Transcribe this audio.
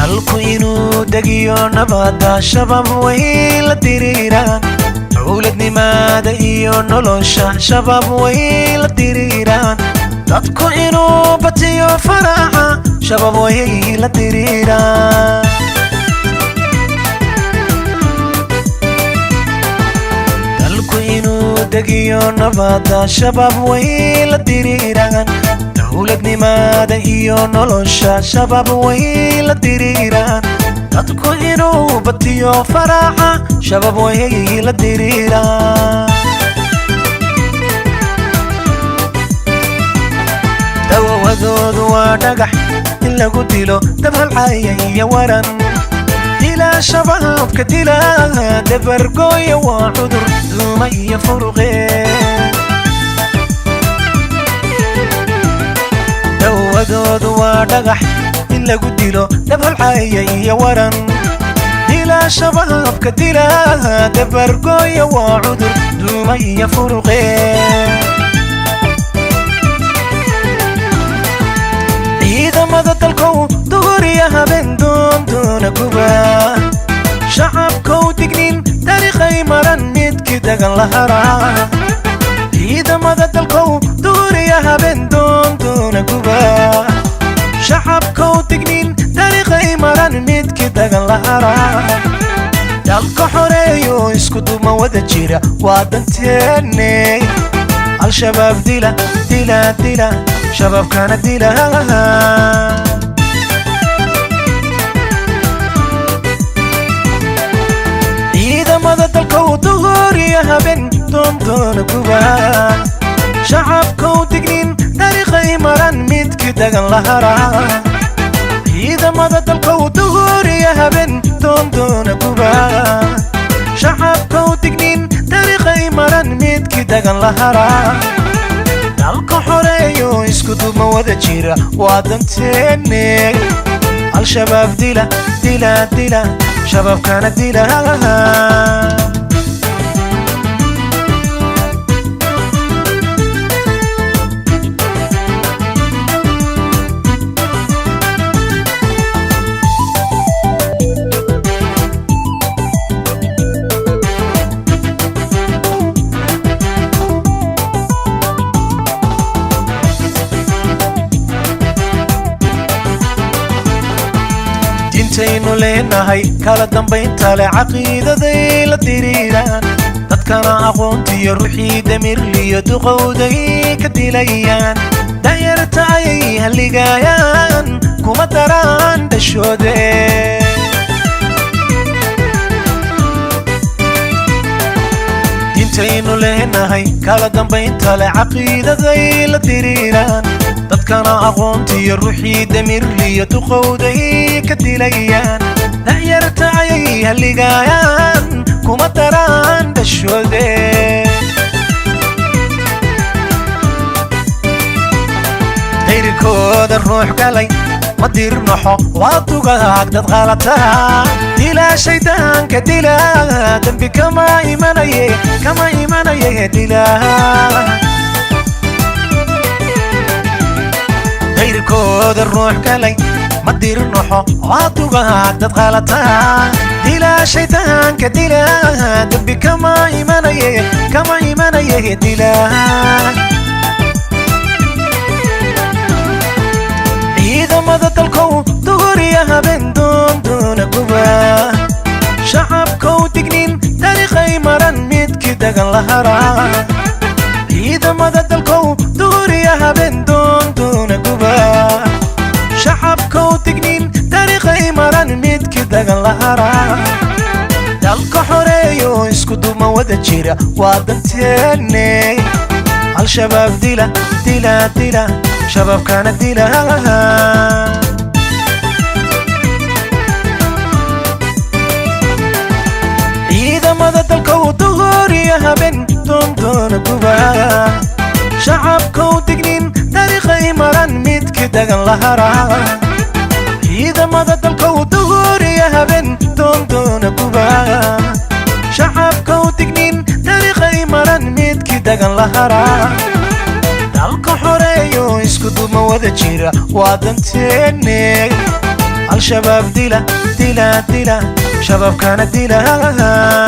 Dalku inuu degiyo nabadda Shabaab way la diriiraan. Dowladnimada iyo nolosha Shabaab way la diriiraan. Dadku inuu batiyo faraxa Shabaab way la diriiraan. Dalku inuu degiyo nabadda Shabaab way la diriiraan. Dowladnimada iyo nolosha Shabaab way la diriiraan. Dadku inuu batiyo faraxa Shabaab way la diriiraan. Dawawadoodu waa dhagax in lagu dilo dab halcaya iyo waran. Dila Shabaabka dila, dabargooya waa cudur duuma iyo furuqe. Dawadoodu waa dhagax in lagu dilo dab holcaya iyo waran. Dila Shabaabka dila, dabargooya waa cudur duuma iyo furuqe. Ciidamada dalkow duguriya habeen doondoona guba. Shacabkow dignin dariiqay maran midkii dagan la haraa. Ciidamada dalkow duguriya habeen doondoona guba. Shacabkow dignin dariiqay maran midkii dagan la haraa. Dalka xoreeyo isku duuma wada jira waa danteenne. Al-Shabaab dila, dila, dila, shabaabkana dila. Ciidamada dalkow duguriya habeen doondoona guba. Shacabkow dignin dariiqay maran midkii dagan la haraa. Ciidamada dalkow duguriya habeen doondoona guba. Shacabkow dignin dariiqay maran midkii dagan la haraa. Dalka xoreeyo isku duubma wada jira waa danteenne. Al-Shabaab dila, dila, dila, shabaabkana dila. Diintaynu leenahay kala dambaynta leh caqiidaday la diriiraan. Dadkana aqoontiyo ruuxii damirliyo duqowday ka dilayaan. Danyarta ayay halligayaan kuma daraan dhashoode. Diintaynu leenahay kala dambaynta leh caqiidaday la diriiraan. Dadkana aqoontiyo ruuxii damirliyo duqowday ka dilayaan. Danyarta ayay halligayaan kuma daraan dhashoode. Dayrkooda ruux galay ma dirnaxo waa dugaag dad qalataa. Dila shaydaanka dila, dembi kama imanaye, kama imanaye dila. Dayrkooda ruux galay ma dirnaxo waa dugaag dad qalataa. Dila shaydaanka dila, dembi kama imanaye, kama imanaye dila. Ciidamada dalkow duguriya habeen doondoona guba. Shacabkow dignin dariiqay maran midkii dagan la haraa. Ciidamada dalkow duguriya habeen doondoona guba. Shacabkow dignin dariiqay maran midkii dagan la haraa. Dalka xoreeyo isku duubma wada jira waa danteenne. Al-Shabaab dila, dila, dila, shabaabkana dila. Ciidamada dalkow duguriya habeen doondoona guba. Shacabkow dignin dariiqay maran midkii dagan la haraa. Ciidamada dalkow duguriya habeen doondoona guba. Shacabkow dignin dariiqay maran midkii dagan la haraa. Dalka xoreeyo isku duubma wada jira waa danteenne. Al-Shabaab dila, dila, dila, shabaabkana dila.